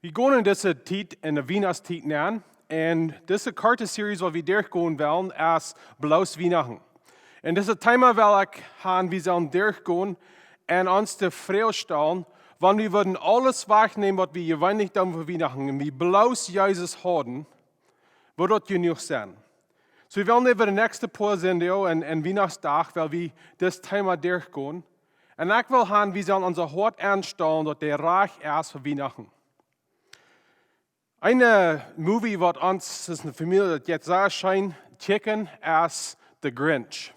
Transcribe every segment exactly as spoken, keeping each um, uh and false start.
Wie gonen en dise Tiet, en de Wienachtstiet nenn. Un dise korte Series, waut wie derchgonen wellen, es bloos Wienachten. Un dise Thema well ekj han, wie sellen derchgonen un ons de Froag stalen, wan wie wudden aules wajchnämen, waut wie jeweenlich doonen fa Wienachten, un wie bloos Jesus hauden, wudd daut jenuach sennen? Soo, wie wellen äwa de näakjste poa Sindach un, un Wienachtsdach, well wie dit Thema derchgonen. Un ekj well han, wie sellen ons Hoat aunstalen, daut dee rajcht es fa Wienachten. Een, äh, Movie, waut ons aus eene Famielje daut jeit sea scheen kjikjen, es The Grinch.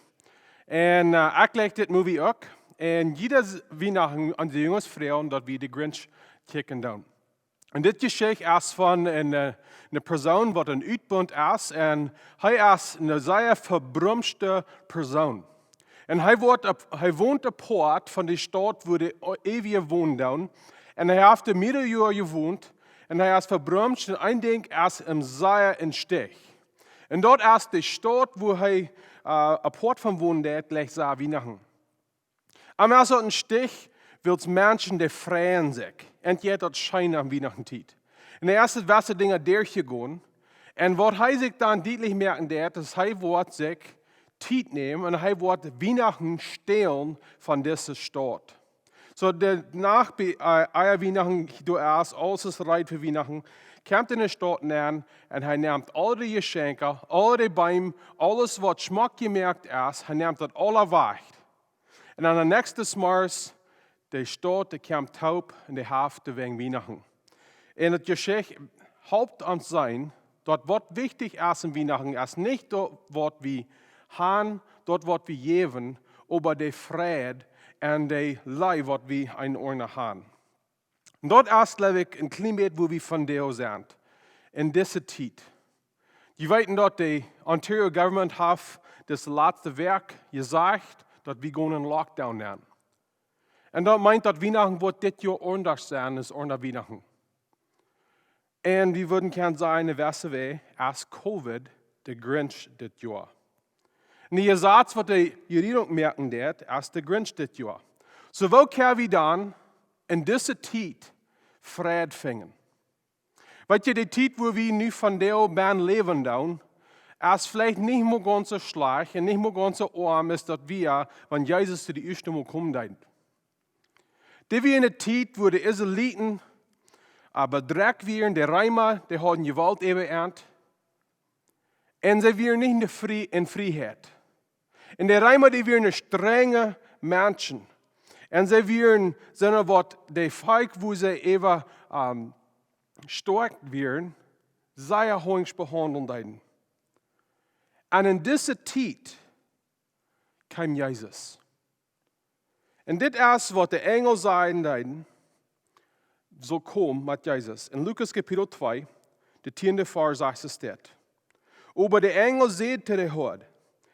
Un, äh, ekj like dit Movie uk. Un jieda s-, Wienachten onse Junges froagen, daut wie The Grinch kjikjen doonen. Un dit Jeschicht es von een, äh, eene Persoon, waut een Utbunt es. Un hee es eene sea vebrumschte Persoon. Un hee woat ap-, hee wont apoat von de Staut, wua de Eewje wonen doonen. Un hee haft doa mearere Joa jewont. Un hee es vebrumscht un een Dinkj es am sea em Stich. Un daut es de Staut, wua hee, äh, apoat von wonen deit, jlikj soo aus Wienachten. Am es daut em Stich, wiels Menschen, dee freien sikj. Un jeit daut scheen aun Wienachtentiet. Un hee es de baste Dinja derchjegonen. Un waut hee sikj dan dietlich moaken deit, es, hee woat sikj Tiet nämen un hee woat Wienachten stälen von dise Staut. Soo, de Nacht bie, äh, ea Wienachten doa es, aules es reed fa Wienachten, kjemt enne Staut nenn un hee nemt aul de Jeschenkja, aul de Beem, aules, waut schmock jemoakt es, hee nemt daut aula wajch. Un aun dän näakjsten Morjes, de Staut, dee kjemt toop un dee haft doawäajen Wienachten. Un daut Jeschicht halpt ons seenen, daut waut wichtich es aun Wienachten, es nich daut, waut wie han, daut, waut wie jäwen, oba de Freid un de Leew, waut wie eent fa aundren han. Un daut es, jleew ekj, een kjlien bät, wua wie vondoag sent en dise Tiet. Jie weeten, daut de Ontario Government haft dise latste Wäakj jesajcht, daut wie gonen en Lockdown nenn. Un daut meent, daut Wienachten woat dit Joa aundasch sennen aus aundre Wienachten. Un wie wudden kjennen sajen, en jewesse Wäaj es Covid de Grinch dit Joa. Un de Jesaz, waut de Rejierunk moaken deit, es de Grinch dit Joa. Soo, woo kjenn wie dan en dise Tiet Freid finjen? Weet jie, de Tiet, wua wie nu vondoag bennen läwen doonen, es veleicht nich mol gaunz soo schlajcht un nich mol gaunz soo oam aus daut wia, wan Jesus de ieeschte Mol komen deed. Dit wia eene Tiet, wua de Israeliten, äh, bedrekjt wieren, de Reema, dee hauden Jewault äwa an. Un see wieren nich en de Frie-, en Frieheit. Un de Reema, dee wieren strenje Menschen. Un see wieren, sent waut de Volkj, wua see äwa, ähm, stoakj wieren, sea hoasch behaundlen deeden. Un en dise Tiet kjeem Jesus. Un dit es, waut de Enjel sajen deeden, sull komen met Jesus. En Lukas Kapitel twee, de tieende Varsch, sajcht et dit: Oba de Enjel säd to de Hoad: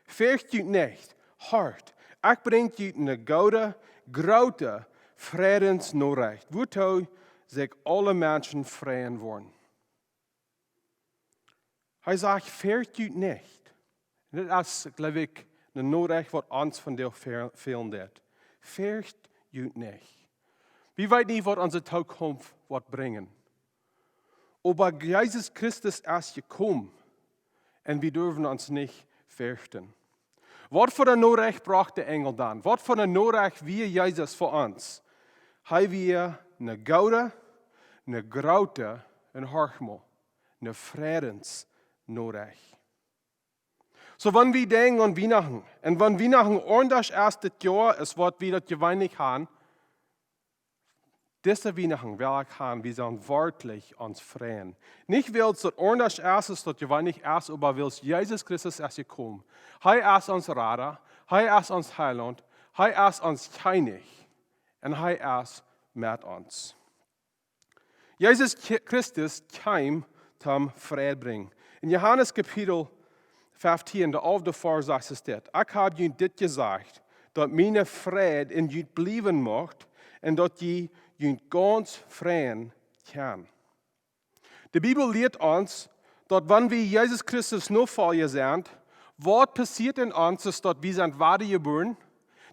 Fercht junt nich, horcht, ekj brinj junt eene goode, groote Freidensnorecht, wuatoo sikj aule Menschen freien woaren. Hee sajcht: Fercht junt nich. Un dit es, jleew ekj, eene Norecht, waut ons vondoag fäl-, fälen deit. Fercht junt nich. Wie weeten nich, waut onse Tookunft woat brinjen. Oba Jesus Christus es jekomen un wie derwen ons nich ferchten. Waut fa eene Norecht brocht de Enjel dan? Waut fa eene Norecht wia Jesus fa ons? Hee wia eene goode, eene groote un, horcht mol, eene Freidensnorecht. Soo, wan wie denkjen aun Wienachten, un wan Wienachten aundasch es dit Joa aus waut wie daut jeweenlich han, dise Wienachten well ekj han, wie sellen werkjlich ons freien. Nich wiels daut aundasch es aus daut jeweenlich es, oba wiels Jesus Christus es jekomen. Hee es ons Rada, hee es ons Heilaunt, hee es ons Kjennich un hee es met ons. Jesus Ki-, Christus kjeem toom Freid brinjen. En Johanes Kapitel feftieen, de alfte Varsch, sajcht et dit: Ekj hab junt dit jesajcht, daut miene Freid en junt bliewen mucht un daut jie junt gaunz freien kjennen. De Bibel lieet ons, daut wan wie Jesus Christus Nofolja sent, waut passieet en ons es, daut wie sent wadajebuaren.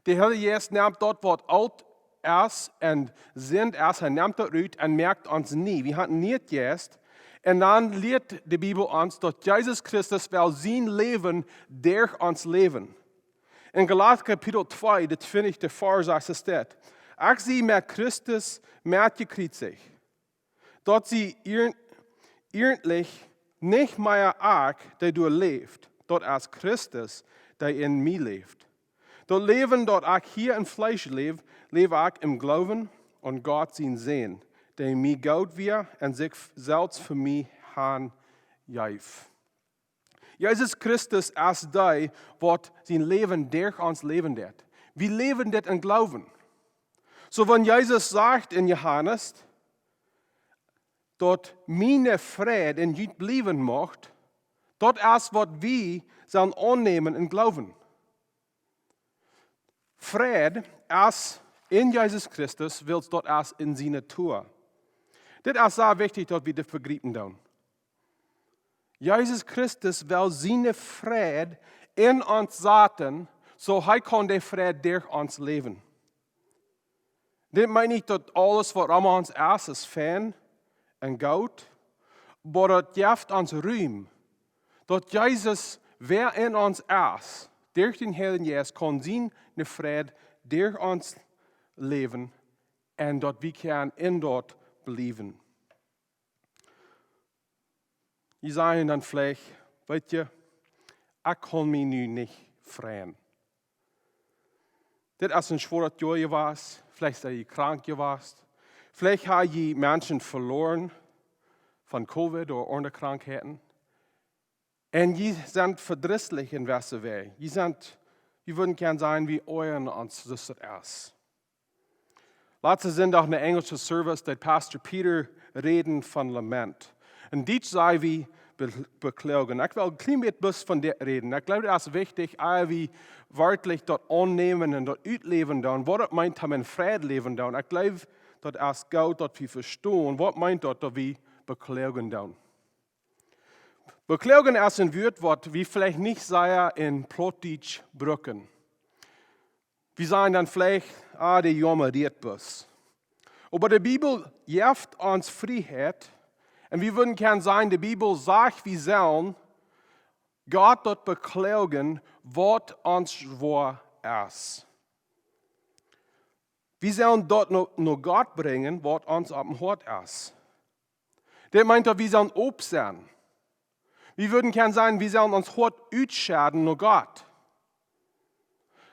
De Heilje Jeist nemt daut, waut oolt es un Sind es, hee nemt daut rut un moakt ons nie. Wie haben een nieen Jeist. Un dan lieet de Bibel ons, daut Jesus Christus well sien Läwen derch ons läwen. En Galata Kapitel twee, de twintichste Varsch, sajcht et dit: "Ekj sie met Christus metjekjriezicht. Daut sie ier-, ierlich nich mea ekj, dee doa läft, daut es Christus, dee en mie läft. Daut Läwen, daut ekj hia em Fleesch läw, läw ekj em Gloowen aun Gott sienen Sän, dee mie goot wia un sikj selfst fa mie hanjeef." Jesus Christus es dee, waut sien Läwen derch ons läwen deed. Wie läwen dit em Gloowen. Soo, wan Jesus sajcht en Johanes, daut miene Fräd en junt bliewen mucht, daut es, waut wie sellen aunnämen em Gloowen. Fräd es en Jesus Christus, wiels daut es en siene Natua. Dit es sea wichtich, daut wie dit vejriepen doonen. Jesus Christus well sienen Fräd en ons saten, soo hee kaun dän Fräd derch ons läwen. Dit meent nich, daut aules, waut rom ons es, es fein un goot, oba daut jeft ons Rum, daut Jesus, wäa en ons es, derch dän Heiljen Jeist, kaun sienen Fräd derch ons läwen un daut wie kjennen en daut bliewen. Jie sajen dan veleicht: "Weet jie, ekj kaun mie nu nich freien. Dit es een schwoaret Joa jewast, veleicht sie jie krank jewast, veleicht ha jie Menschen veloaren von Covid ooda aundre Krankheiten. Un jie sent vedrisslich en jewesse Wäaj. Jie sent, jie wudden kjennen sajen, wie oajren ons, soo aus et es." Latsten Sindach en de enjelsche Service deed Pastor Peter räden von Lament. En Dietsch saj wie be-, bekloagen. Ekj well een kjlien bät bloos von dit räden. Ekj jleew, daut es wichtich, ea wie werkjlich daut aunnämen un daut utläwen doonen, waut daut meent, daut wie en Fräd läwen doonen. Ekj jleew, daut es goot, daut wie vestonen, waut meent daut, daut wie bekloagen doonen. Bekloagen es een Wuat, waut wie veleicht nich sea en Plautdietsch brucken. Wie sajen dan veleicht: "Ah, dee Jauma, dee es bloos." Oba de Bibel jeft ons Frieheit, un wie wudden kjennen sajen, de Bibel sajcht, wie sellen Gott daut bekloagen, waut ons schwoa es. Wie sellen daut no, no Gott brinjen, waut ons opp em Hoat es. Dit meent, daut wie sellen op sennen. Wie wudden kjennen sajen, wie sellen ons Hoat utschedden no Gott.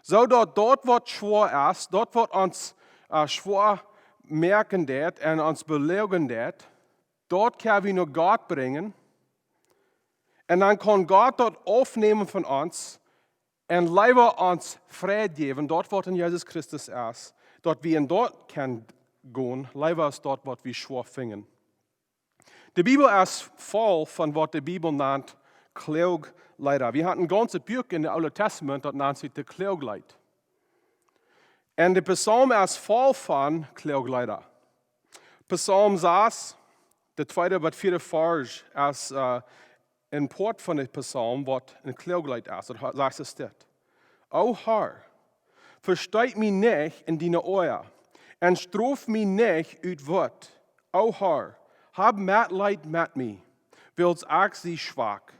Soo daut daut, waut schwoa es, daut, waut ons, äh, schwoa moaken deed un ons bekloagen deed, daut kjenn wie no Gott brinjen. Un dan kaun Gott daut aufnämen von ons un leewa ons Fräd jäwen, daut, waut en Jesus Christus es, daut wie en daut kjennen gonen, leewa aus daut, waut wie schwoa finjen. De Bibel es voll von waut de Bibel nant Kloagleeda. Wie haben een gaunzet Buak en de Oole Tastament, daut nant sikj de Kloagleet. Un de Psalm es voll von Kloagleeda. Psalm sas, de tweede bat vieede Varsch, es, äh, een Poat von de Psalm, waut een Kloagleet es. Daut ha-, sajcht et dit: "O Herr, vesteet mie nich en diene Oaja, un strof mie nich ut Wut. O Herr, hab Metleet met mie, wiels ekj sie schwak.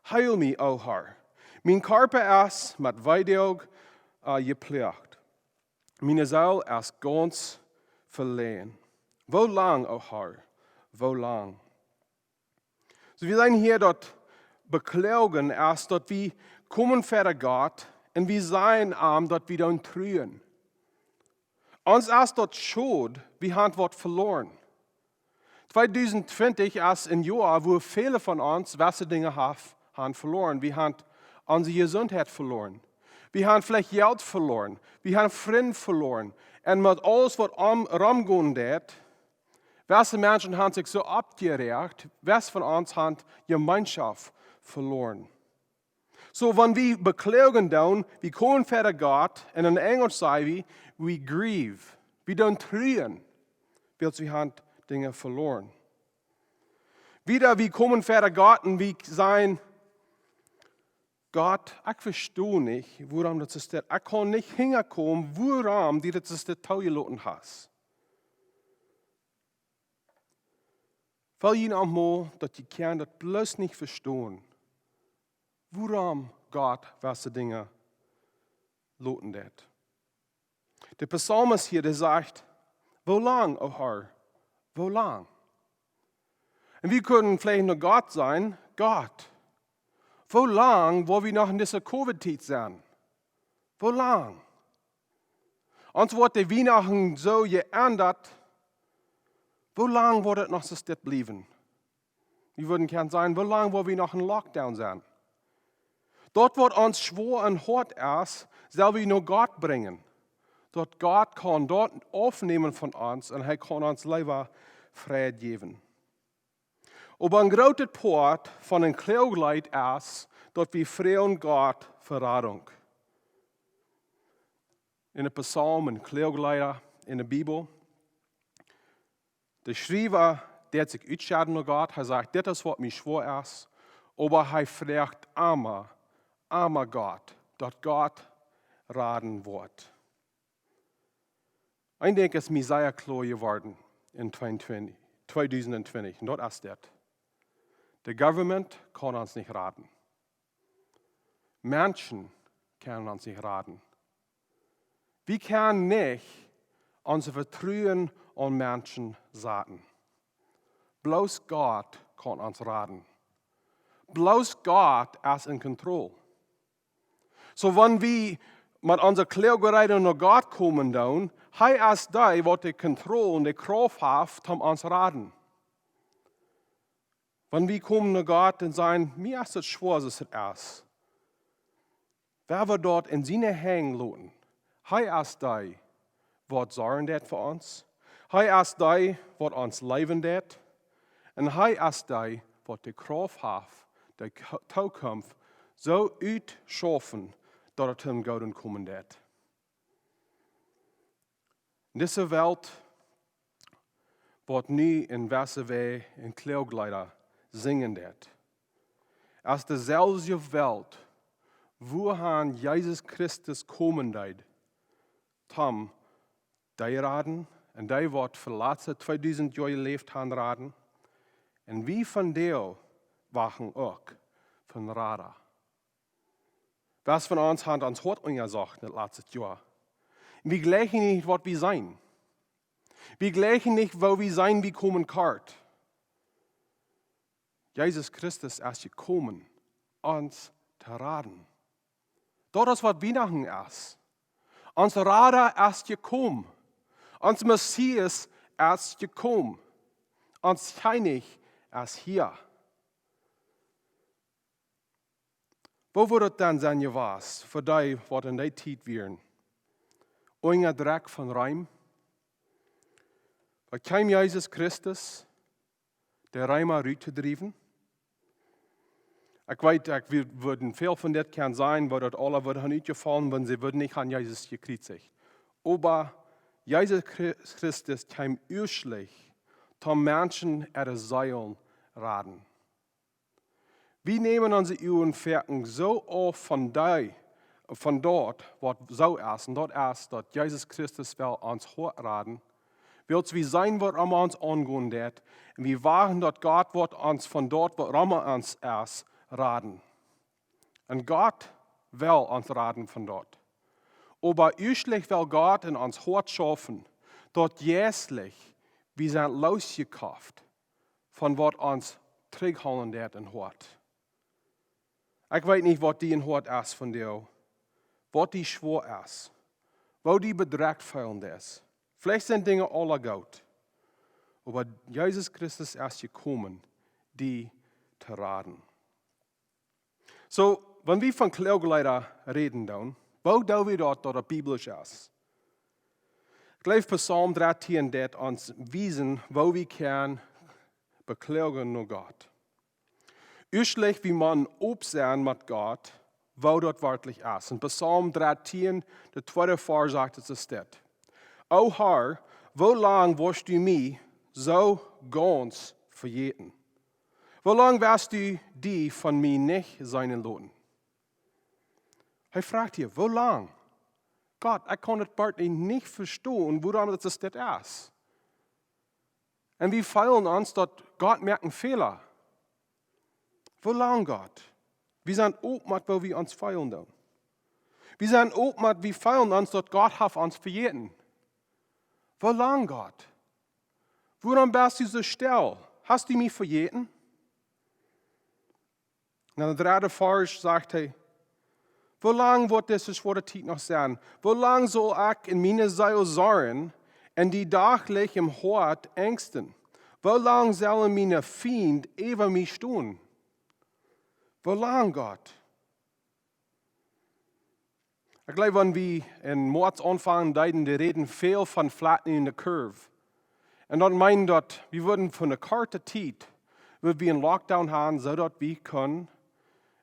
Heel mie, o Herr. Mien Kjarpa es met Weedoag, äh, jeploacht. Miene Seel es gaunz veloaren. Woo lang, o Herr, woo lang?" Soo, wie seenen hia daut Bekloagen es, daut wie komen ver Gott un wie sajen am, daut wie doonen truren. Ons es daut schod, wie haben waut veloaren. Tweedusent twintich es een Joa, wua väle von ons jewesse Dinja haf-, haben veloaren. Wie haben onse Jesuntheit veloaren. Wie haben veleicht Jelt veloaren. Wie haben Frind veloaren. Un met aules, waut om, romgonen deed, jewesse Menschen haben sikj soo oppjeräacht, jewesse von ons haben Jemeenschoft veloaren. Soo, wan wie bekloagen doonen, wie komen ver Gott, un en Enjelsch saj wie, we grieve. Wie doonen truren, wiels wie haben Dinja veloaren. Wieda, wie komen ver Gott un wie sajen, Gott, ekj vesto nich, wuarom daut soo steit. Ekj kaun nich hinjakomen, wuarom du daut soo steit toojeloten hast. Well jie noch mol, daut jie kjennen daut bloos nich vestonen, wuarom Gott wesse Dinja loten deit. De Psalmist hia, dee sajcht: "Woo lang, o Herr, woo lang?" Un wie kjennen veleicht no Gott sajen: "Gott, woo lang woa wie noch en dise Covid-Tiet sennen? Woo lang? Ons woat de Wienachten soo jeendat. Woo lang woat et noch soo steit bliewen?" Wie wudden kjennen sajen: "Woo lang woa wie noch en Lockdown sennen?" Daut waut ons schwoa em Hoat es, sell wie no Gott brinjen. Daut Gott kaun daut aufnämen von ons un hee kaun ons Läwen Fräd jäwen. Oba een grootet Poat von een Kloagleet es, daut wie froagen Gott fa Radunk. En de Psalmen, Kloagleeda en de Bibel, de Schriewa deit sikj utscheiden no Gott. Hee sajcht: "Dit es waut mie schwoa es." Oba hee froagt emma, emma Gott, daut Gott raden woat. Een Dinkj es mie sea kloa jeworden en tweeuntwintich, tweedusent twintich, un daut es dit: De government kaun ons nich raden. Menschen kjennen ons nich raden. Wie kjennen nich ons Vetruen aun Menschen saten. Bloos Gott kaun ons raden. Bloos Gott es en Kontroll. Soo, wan wie met onse Kloagereiden no Gott komen doonen, hee es dee, waut de Kontroll un de Krauft haft, om ons raden. Wan wie komen no Gott un sajen: "Mie es et schwoa, soo aus et es." Woa wie daut en siene Henj loten. Hee es dee, waut sorjen deit fa ons. Hee es dee, waut ons leewen deit. Un hee es dee, waut de Krauft haft, de Ko-, Tookunft soo utschaufen, daut et am goot komen deit. Dise Welt, waut nu en wesse Wäaj en Kloagleeda sinjen deit, es deeselwje Welt, wuahan Jesus Christus komen deed, om dee raden, un dee waut fa de latste tweedusent Joa jeläft han, raden, un wie vondoag wachten uk opp een Rada. Wäa von ons haft ons Hoat unjasocht en daut latste Joa? Wie jlikjen nich, waut wie seenen. Wie jlikjen nich, woo wie seenen, wie komen kort. Jesus Christus es jekomen, ons to raden. Daut es, waut Wienachten es. Ons Rada es jekomen. Ons Messias es jekomen. Ons Kjennich es hia. Woo wudd et dan sennen jewast fa dee, waut en dee Tiet wieren? Unja Drock von Reem? Woo kjeem Jesus Christus, de Reema rut to driewen? Ekj weet, ekj, wie wudden väl von dit kjennen sajen, woo daut aula wudd han utjefollen, wan see wudden nich aun Jesus jekjriezicht. Oba Jesus Chri-, Christus kjeem uaschlich, om Menschen äare Seelen raden. Wie nämen onse Uagen foaken soo auf von dee, von daut, waut soo es, un daut es, daut Jesus Christus well ons Hoat raden, wiels wie seenen, waut rom ons aungonen deit, un wie wachten, daut Gott woat ons von daut, waut rom ons es, raden. Un Gott well ons raden von daut. Oba uaschlich well Gott en ons Hoat schaufen, daut jeistlich, wie sent loosjekoft von waut ons trigjhoolen deit em Hoat. Ekj weet nich, waut die em Hoat es vondoag, waut die schwoa es, woo die bedrekjt feelen deist. Veleicht sent Dinja aula goot, oba Jesus Christus es jekomen, die to raden. Soo, wan wie von Kloagleeda räden doonen, woo doo wie daut, daut et biblisch es? Ekj jleew, Psalm dartieen deit ons wiesen, woo wie kjennen bekloagen no Gott. Uaschlich, wie motten opp sennen met Gott, woo daut werkjlich es. En Psalm dartieen, de tweede Varsch, sajcht et soo: "O Herr, woo lang woascht du mie soo gaunz vejäten? Woo lang woascht du die von mie nich seenen loten?" Hee froagt hia: Woo lang? Gott, ekj kaun daut Wort nich vestonen, wuarom daut dit es. Un wie feelen ons daut Gott moakt een Fäla. Woo lang, Gott? Wie sent opp met woo wie ons feelen doonen. Wie sent opp met, wie feelen ons daut Gott haft ons vejäten. Woo lang, Gott? Wuarom best du soo stell? Hast du mie vejäten? En de dredde Varsch sajcht hee: Woo lang woat dise schwoare Tiet noch sennen? Woo lang saul ekj en miene Seel sorjen un dee dachlich em Hoat enjsten? Woo lang sellen miene Fiend äwa mie stonen? Woo lang, Gott? Ekj jleew, wan wie en Moaz aunfangen deeden, dee räden väl von flattening the curve. Un daut meent daut wie wudden fa eene korte Tiet, wua wie een Lockdown haben, soo daut wie kunnen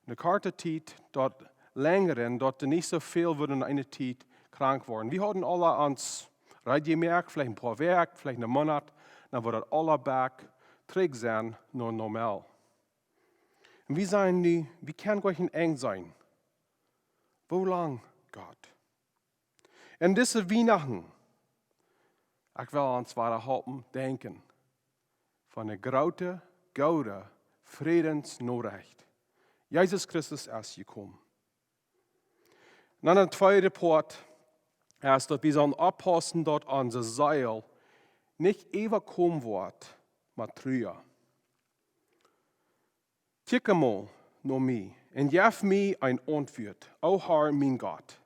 eene korte Tiet daut lenjren, daut doa nich soo väl wudden en eene Tiet krank woaren. Wie hauden aule ons reed jemoakt, veleicht een poa Wäakj, veleicht een Moonat, dan wudd daut aule back trigj sennen no normal. Un wie sajen nu, wie kjennen nich een Enj seenen. Woo lang, Gott? Un dise Wienachten, ekj well ons wada halpen denkjen von de groote, goode Frädensnorecht. Jesus Christus es jekomen. Un dan de tweede Poat es, daut wie sellen oppaussen, daut onse Seel nich äwakomen woat met Trua. Kjikj mol no mie un jeff mie een Auntwuat, o Herr, mien Gott.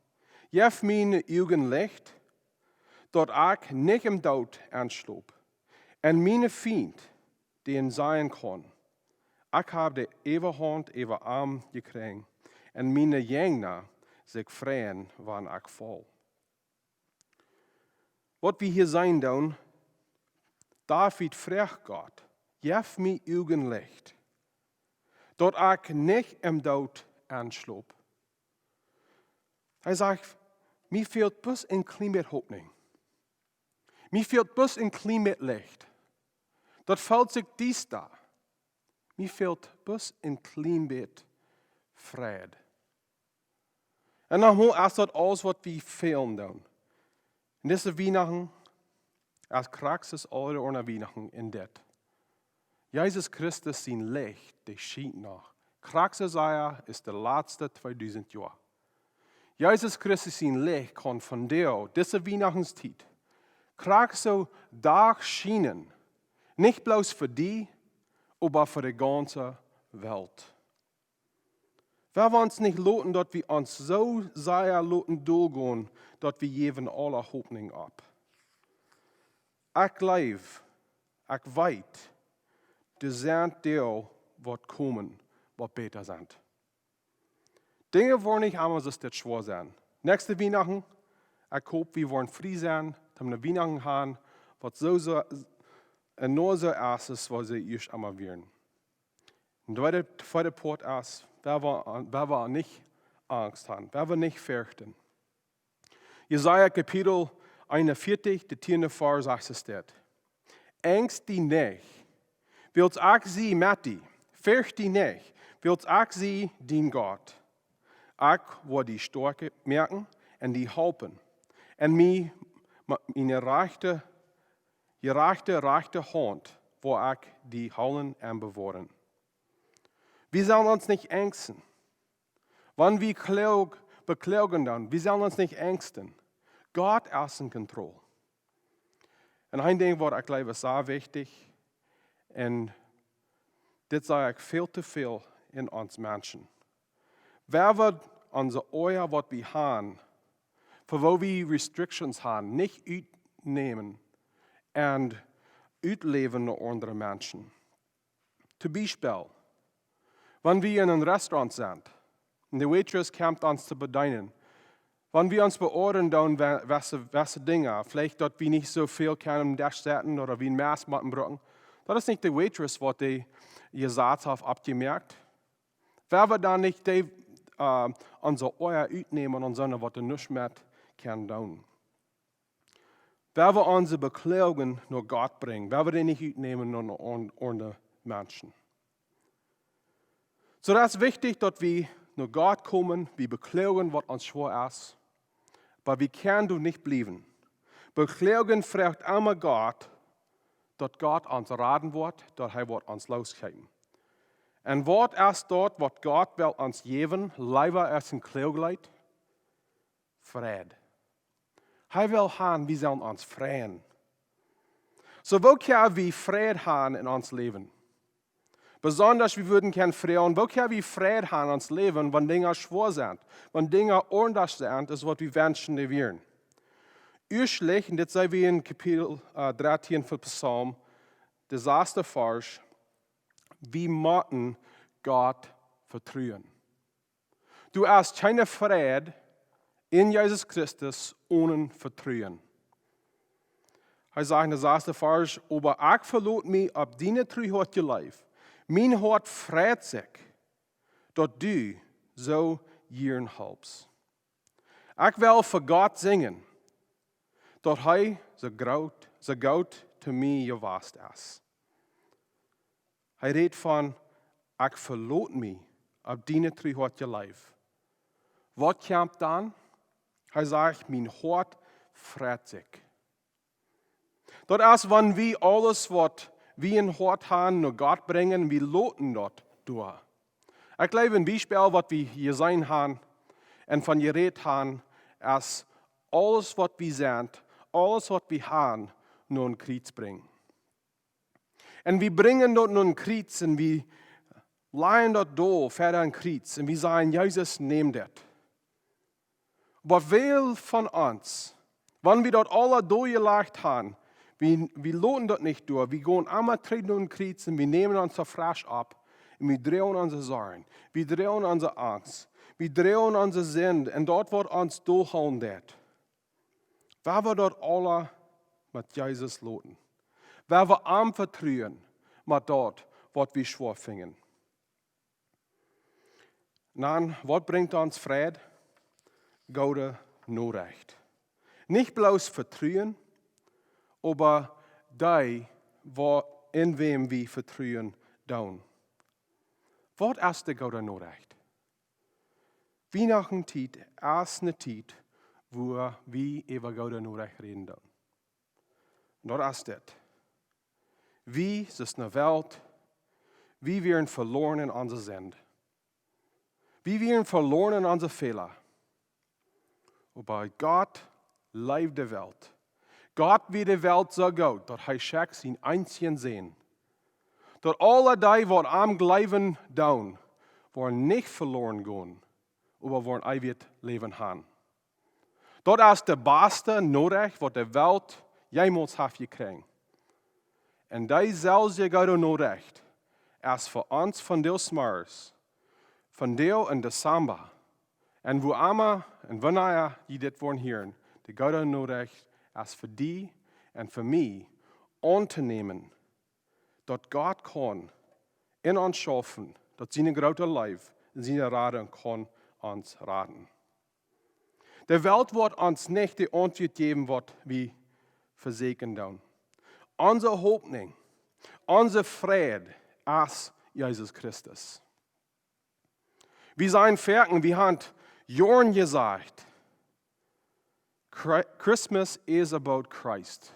Jeff miene Uagen Licht, daut ekj nich em Doot enschlop, un miene Fiend, dee en sajen kaun: Ekj hab de Äwahaunt äwa am jekjräajen, un miene Jäajna sikj freien, wan ekj faul. Waut wie hia seenen doonen, David fruach Gott: Jeff mie Uagen Licht, daut ekj nich em Doot enschlop. Hee sajcht: Mie fält bloos een kjlien bät Hopninj. Mie fält bloos een kjlien bät Licht. Daut felt sikj diesta. Mie fält bloos een kjlien bät Fräd. Un nochmol, es daut aules waut wie fälen doonen? En dise Wienachten, aus Christus aule aundre Wienachten en dit. Jesus Christus sien Licht, dee schient noch. Christus, hee es de latste tweedusent Joa. Jesus Christus sien Licht kaun vondoag, dise Wienachtenstiet, krakjt soo derch schienen. Nich bloos fa die, oba fa de gaunze Welt. Wie woaren ons nich loten, daut wie ons soo sea loten dolgonen, daut wie jäwen aule Hopninj opp. Ekj jleew, ekj weet, doa sent Doag waut komen, waut bäta sent. Dinja woaren nich emma soo schwoa sennen. Näakjste Wienachten, ekj hop, wie woaren frie sennen, toom de Wienachten haben, waut soo, soo, un nich soo es, aus waut see ieescht emol wieren. Un de tweede, tweede Poat es, wie woaren, wie woaren nich Angst haben, wie woaren nich ferchten. Jesaja Kapitel eenunvieetich, de tieende Varsch sajcht es dit: Angst die nich, wiels ekj sie met die. Fercht die nich, wiels ekj sie dien Gott. Ekj woa die stoakj moaken un die halpen, un mie met miene rajchte, jerajchte, rajchte Haunt woa ekj die hoolen un bewoaren. Wie sellen ons nich angsten. Wan wie Kloag, bekloagen doonen, wie sellen ons nich angsten. Gott es en control. Un een Dinkj waut ekj jleew es sea wichtich, un dit see ekj väl too väl en ons Menschen. Wie woaren onse Oaja waut wie haben, fa woo wie restrictions haben, nich utnämen un utläwen no aundre Menschen. Toom Biespel, wan wie en een Restaurant sent un de Waitress kjemt ons to bedeenen, wan wie ons beoadeelen doonen, wa-, waut fa, waut fa Dinja, veleicht daut wie nich soo väl kjennen aum Desch setten ooda wie een Mess motten brucken, daut es nich de Waitress waut de Jesaz haft oppjemoakt. Wie woaren dan nich dee, äh, onse Oaja utnämen un onse waut doa nuscht met kjennen doonen. Wie woaren onse Bekloagen no Gott brinjen. Wie woaren dee nich utnämen no aun-, aundre Menschen. Soo, daut es wichtich, daut wie no Gott komen, wie bekloagen waut ons schwoa es, oba wie kjennen doa nich bliewen. Bekloagen fruacht emma Gott, daut Gott ons raden woat, daut hee woat ons loosschekjen. Un waut es daut waut Gott well ons jäwen, leewa aus een Kloagleet? Fräd. Hee well han, wie sellen ons freien. Soo, woo kjenn wie Fräd han en ons Läwen? Besondasch, wie wudden kjennen froagen, woo kjenn wie Fräd han en ons Läwen, wan Dinja schwoa sent, wan Dinja aundasch sent aus waut wie wenschen, dee wieren? Ieeschtlich, un dit seenen wie en Kapitel äh, dreizehn von Psalm, de saschte Varsch: Wie motten Gott vetruen. Doa es kjeene Fräd en Jesus Christus onen Vetruen. Hee sajcht en de saschte Varsch: Oba ekj veloot mie opp diene Truheit, Jehoowa. Mien Hoat freit sikj, daut du soo jieren halpst. Ekj well fa Gott sinjen, daut hee soo groot, soo goot to mie jewast es. Hee rät von: Ekj veloot mie opp diene Truheit, Jehoowa. Waut kjemt dan? Hee sajcht: Mien Hoat freit sikj. Daut es, wan wie aules waut wie em Hoat han no Gott brinjen, wie loten daut doa. Ekj jleew, een Biespel waut wie hia jeseenen han un von jerät han, es aules waut wie sent, aules waut wie han, no een Kjriez brinjen. Un wie brinjen daut no een Kjriez un wie lajen daut doa ver een Kjriez un wie sajen: Jesus, nemm dit. Oba väl von ons, wan wie daut aula doa jelajcht han, wie, wie loten daut nich doa, wie gonen emma trigj no een Kjriez un wie nämen ons soo fresch opp un wie droagen onse Sorjen, wie droagen onse Angst, wie droagen onse Sind un daut waut ons doa hoolen deit. Wan wie daut aula met Jesus loten, wan wie am vetruen met daut waut wie schwoa finjen. Dan, waut brinjt ons Fräd? Goode Norecht. Nich bloos Vetruen, oba dee, waut, en wäm wie vetruen doonen. Waut es de goode Norecht? Wienachtentiet es ne Tiet, wua wie äwa goode Norecht räden doonen. Daut es dit. Wie, soo aus ne Welt, wie wieren veloaren en onse Sind. Wie wieren veloaren en onse Fäla. Oba Gott leeft de Welt. Gott wia de Welt soo goot, daut hee schekjt sienen eensjen Sän, daut aule dee, waut am jleewen doonen, woaren nich veloaren gonen, oba woaren eewjet Läwen han. Daut es de baste Norecht, waut de Welt jemols haft jekjräajen. Un dee selwje goode Norecht es fa ons vondoag zemorjes, vondoag en Dezamba, un wua emma un wanea jie dit woaren hieren, de goode Norecht es fa die un fa mie auntonämen, daut Gott kaun en ons schaufen, daut siene groote Leew un siene Radunk kaun ons raden. De Welt woat ons nich de Auntwuat jäwen, waut wie vesieekjen doonen. Onse Hopninj, onse Fräd es Jesus Christus. Wie sent foaken, wie han Joaren jesajcht: Chri-, Christmas is about Christ.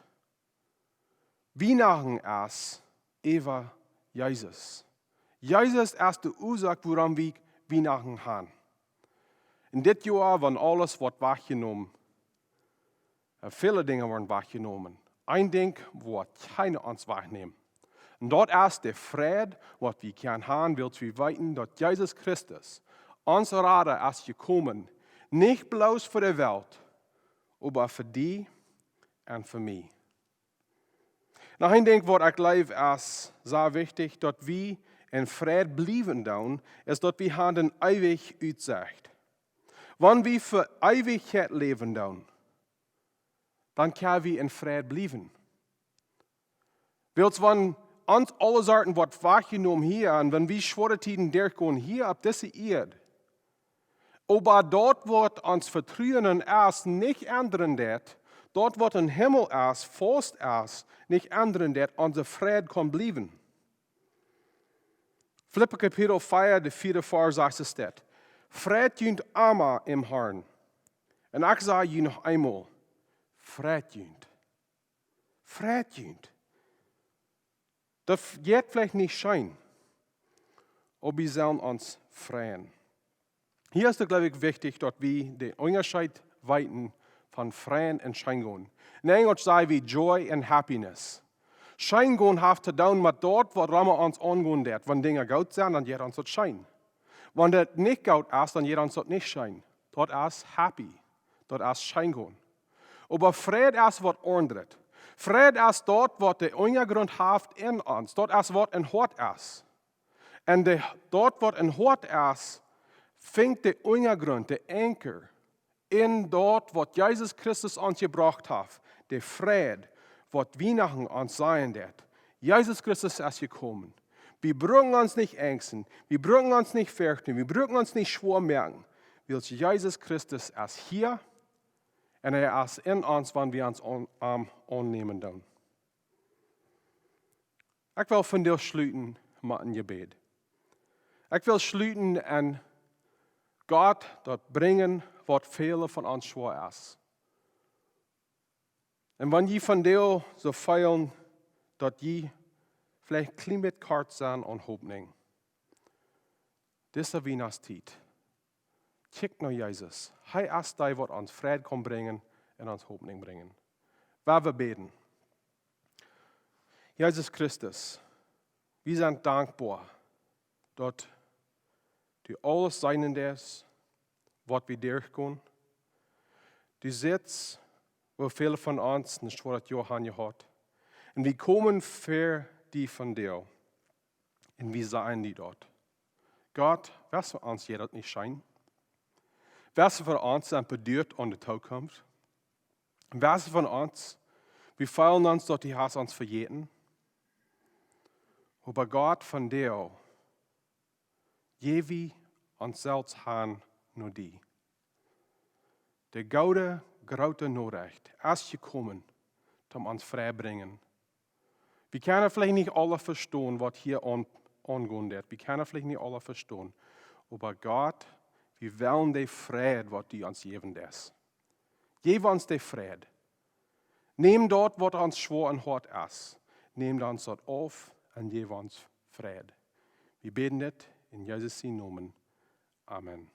Wienachten es äwa Jesus. Jesus es de Uasoak, wuarom wie Wienachten han. En dit Joa, wan aules woat wajchjenomen, äh, väle Dinja woaren wajchjenomen, een Dinkj woat kjeena ons wajchnämen. Un daut es de Fräd, waut wie kjennen han, wiels wie weeten, daut Jesus Christus, ons Rada, es jekomen, nich bloos fa de Welt, oba fa die un fa mie. Noch een Dinkj, waut ekj jleew es sea wichtich, daut wie en Fräd bliewen doonen, es daut wie han eene eewje Utsecht. Wan wie fa Eewichkjeit läwen doonen, dan kjenn wie en Fräd bliewen. Wiels wan ons aule Sorjen woat wajchjenomen hia un wan wie schwoare Tieden derchgonen hia opp dise Ieed, oba daut woat ons Vetruen es nich endren deit, daut waut em Himmel es, faust es, nich endren deit, onse Fräd kaun bliewen. Filippa Kapitel vea, de vieede Varsch sajcht es dit: Freit junt emma em Harn. Un ekj saj junt noch eemol: Freit junt. Freit junt. Daut jeit veleicht nich scheen, oba wie sellen ons freien. Hia es daut, jleew ekj, wichtich, daut wie dän Unjascheet weeten von freien un scheen gonen. En Enjelsch saj wie joy and happiness. Scheen gonen haft to doonen met daut, waut rom ons aungonen deit. Wan Dinja goot sent, dan jeit ons daut scheen. Wan daut nich goot es, dan jeit ons daut nich scheen. Daut es happy. Daut es scheen gonen. Oba Freid es waut aundret. Freid es daut, waut dän Unjagrunt haft en ons. Daut es waut em Hoat es. Un de, daut, waut em Hoat es, finjt dän Unjagrunt, dän anchor, en daut, waut Jesus Christus ons jebrocht haft, de Freid, waut Wienachten ons sajen deit. Jesus Christus es jekomen. Wie bruken ons nich enjsten, wie bruken ons nich ferchten, wie bruken ons nich schwoa moaken, wiels Jesus Christus es hia un hee es en ons, wan wie ons aun, am aunnämen doonen. Ekj well vondoag schluten met een Jebäd. Ekj well schluten un Gott daut brinjen, waut väle von ons schwoa es. Un wan jie vondoag soo feelen, daut jie veleicht een kjlien bät kort sent aun Hopninj, dise Wienachtstiet, kjikj no Jesus. Hee es dee, waut ons Freid kaun brinjen un ons Hopninj brinjen. Well wie bäden. Jesus Christus, wie sent dankboa, daut du aules seenen deist, waut wie derchgonen. Du sitst, woo väle von ons een schwoaret Joa han jehaut. Un wie komen ver die vondoag. Un wie sajen die daut: Gott, wäa von ons jeit daut nich scheen? Wäa von ons sent beduat aun de Tookunft? Wäa von ons, wie feelen ons, daut du hast ons vejäten? Oba Gott, vondoag jäw wie ons selfst han no die. De goode, groote Norecht es jekomen, om ons frei brinjen. Wie kjennen veleicht nich aula vestonen, waut hia aun, aungonen deit. Wie kjennen veleicht nich aula vestonen. Oba Gott, wie wellen dän Fräd, waut du ons jäwen deist. Jäw ons dän Fräd. Nämm daut, waut ons schwoa em Hoat es. Nämm ons daut auf un jäw ons Fräd. Wie bäden dit en Jesus sienen Nomen. Amen.